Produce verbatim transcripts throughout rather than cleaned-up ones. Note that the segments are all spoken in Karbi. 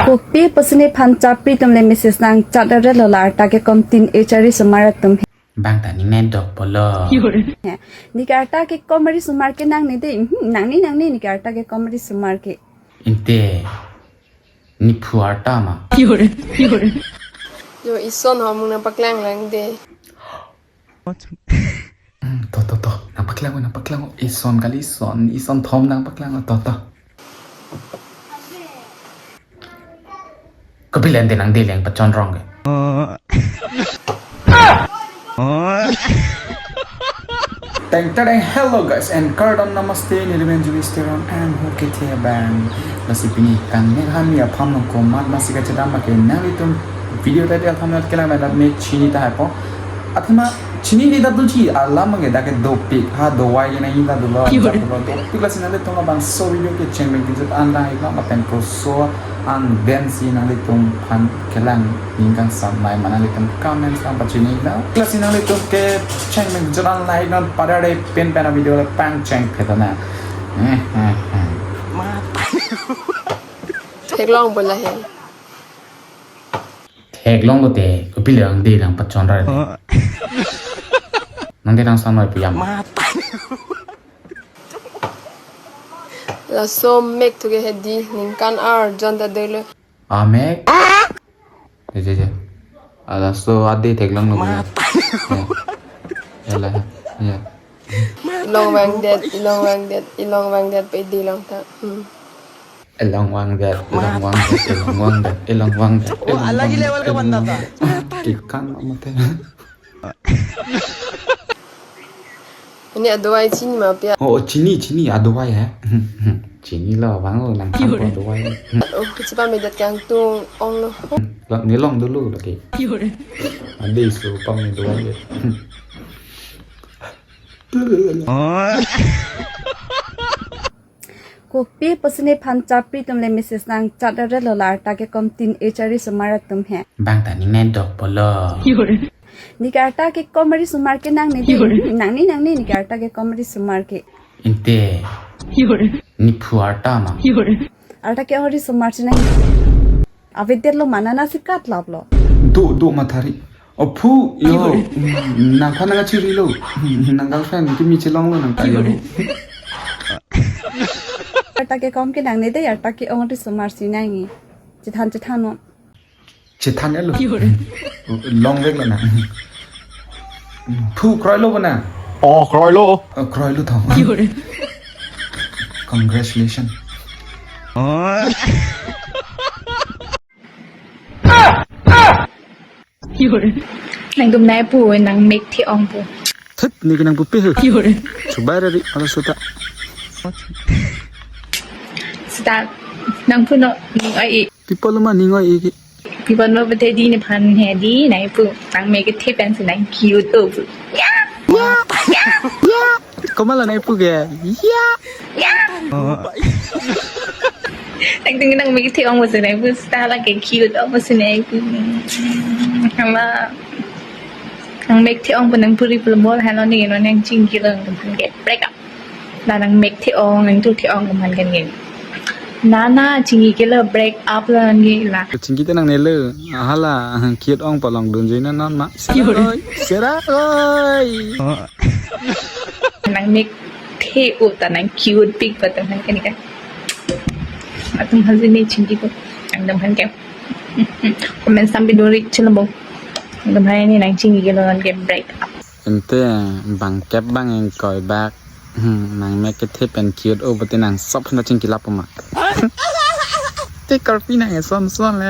Kopi pusi nephan chapri atum le message nangchat-re lo, la arta kekom tin echari osomar atum he. Bang ta ning nai dok polo. He. Neke arta kekom ari osomar ke nangne de. Hmm, nangne, nangne neke arta kekom ari osomar ke. Inte. Nephu arta ma. Yo, ison ho mung nangpaklang lang de. Hmm, to, to, to. Nangpaklang, nangpaklang. Ison kali ison. Ison thom nangpaklang. To, to. Kopi le ante nangdeleng pachonrong ke. Teng teng, hello guys and kardom, namaste, nelimen Julius Teron and hoke the bang. Lasi pini kangnek hami apham nong komat masi kachedam abang ke nanglitum video title thumbnail kelang dak me chini ta hai po. Athema chinine dak doji alam abang ke dak ke dopik ha, dovai ke nangji dak dolo, dak dolo dopik. Lasi nanglitum labangso video ke chengmeng kejut an lang-ik nang lapen koso angdeng si nanglitum aphan kelang ning kangsam mai ma nanglitum comment nangpachini nang. Lasi nanglitum ke chengmeng kejut an lang-ik nang, pada dei pin pen a video le pangcheng phet nang. Theklong bola he. Theklong lote, kopi le angde nangpachonra de. Nangde nang sanoi piyam. Laso mek thu ke hedi, ningkan arjon ta dolo. Amek? Je, je, je. Laso ade theklong lo. Ya. Ya la. Ya. Ilong vangdet, ilong vangdet, ilong vangdet, pedi long ta. Hmm. Ilong vangdet, ilong vangdet, ilong vangdet, ilong vangdet. Oh, ilong alagi vangdet, level ke ilong banda ta. Vangdet. Kikan mate. Ini adovai chini ma pia. Oh, oh, chini, chini, adovai he. Chini lo, vang lo, nang kampo adovai. Oh, kachepame det kangtung ong lo. Lo, nelong dolo lagi. Ade so pame adovai. Kopi pusi nephan chapri atum le message nangchat-re lo, la arta kekom tin echari osomar atum he. Bang ta ning nai dok polo. Neke arta kekom ari osomar ke nangne de. Hmm, nangne, nangne neke arta kekom ari osomar ke. Inte. Nephu arta ma. Arta ke-ong ari osomar si nang. Avedet lo ma, nana si katlap lo. Do, do mathari. O phu, yo, mm, nangphan nangkachiri lo. Mm, nang girlfriend kimi chelong lo nang ta yo. Arta kekom ke nangne de, arta ke-ong ari osomar si nangji. Chethan, chethan non. Chethan lo. Longvek lo nang. Phu kroi lo bo nang. Oh, kroi lo. Oh, kroi lo thong. Congratulations. Nangtum nai pu, nangmek the-ong pu. Thut, neke nangpupe he. Chubai rari, ala sota. Seta, nangphu non, ning oi-e. Pi apot lo ma ning oi-e ke. Pi apot lo pute di nephan he di, nai pu, nangmek kethe pensi nang cute o pu. Ya, ya, ya, ya. Komat lo nai pu ke? Ya. Ya. Oh. Nangtum nangmek the-ong pusi nai pu, seta lake cute o pusi nai pu. Hala. Nangmek the-ong pu nangpuri pu bol halo ni, non nangchingki lo nangtum aphan ke break up. La nangmek the-ong, nangtu the-ong nangtum aphan ke. Nana chingki ke lo, break up lo nangke la. Chingki te nangne lo. Hala, cute ong palong dunjui na non ma. Sera oi, sera oi. Oh. Nangmek the-o ta nang cute pik pa nangtum aphan ke nika. Nangtum aphan si ne chingki ko. Nangtum aphan ke. Comment sampai duri chilabong. Nangtum aphan ne nangchingki ke lo nangke break up. Ante bangkep bang ingkoi bak. Hmm, nangmek kethe pen cute o pute nang sop hena chingki lapu ma. Te karpi nang eson son le.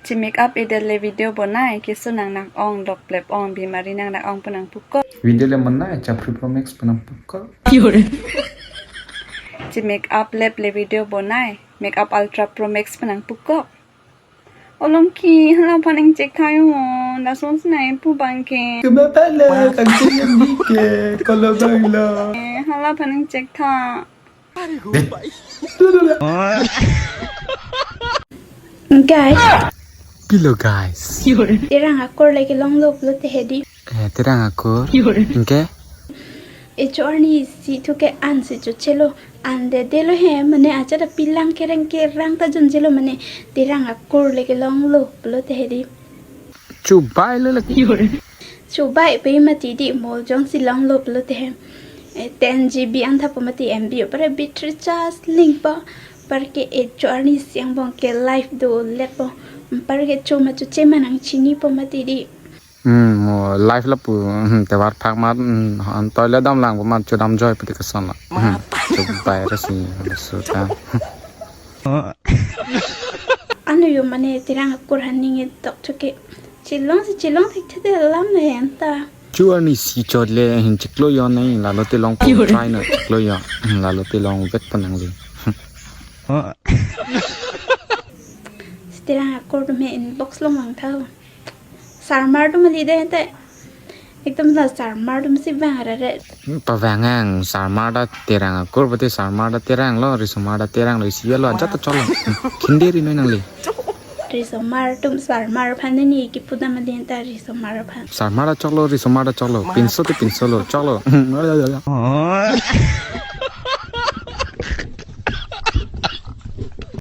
Che-make up edet le video bonai, keso nang nang-ong, dok plep ong, bimari nang nang-ong pu nangpukok. Video le bonai, chapri Pro Max pu nangpukok. Che-make up lep le video bonai, make up Ultra Pro Max pu nangpukok. Olongki, hala aphan ingchek tha yo, lason si nai pu bang ke. Kema pala, kangcheng yang di ke, kolo bang lo. Eh, hala aphan ingchek tha. Guys. Pilo guys. Terang akur lagi long lo pulote hedi. Eh, terang akur. Ingke? Echo arni isi thu ke an si chochelo, an de delo he, mane ajat apilang kereng kerang ta junjelo, mane Terang akur le kelonglo pulote he di. Chubai le lagi. Chubai pe mati di, mol jongsi longlo pulote he. Eh, ten G B an thapo mati, M B o pare battery charge lingpo. Par ke echo arni isi angbong ke live doletpo. Par ke cho ma choche ma nangchinipo mati di. Hmm, mo live lapu, hmm, tovar phak mat, hmm, an toilet damlangpo mat chodam joi pati kason la. Hmm, chubai resi, suta. Ano yo mane Terang akur haning e tok choke. Chilong si chilong thekthede alam le hen ta. Echo arni isi chot le hin chiklo yo nai, lalote longpo, try non chiklo yo. Hmm, lalote longvek pa nangli. Si Terang akur atum he inbox along vangtha. Sarmar atum ali de te. Ekdom la sarmar atum si vang arare. Pavang ang, sarmar ta Terang akur pati sarmar ta Terang lo, risomar ta Terang lo, isi lo, ajat ta cholo. Khinde ri noi nangli. Risomar atum sarmar aphan ni kipu dam ali ta, risomar aphan. Sarmar ta cholo, risomar ta cholo, pinso te pinso lo, cholo.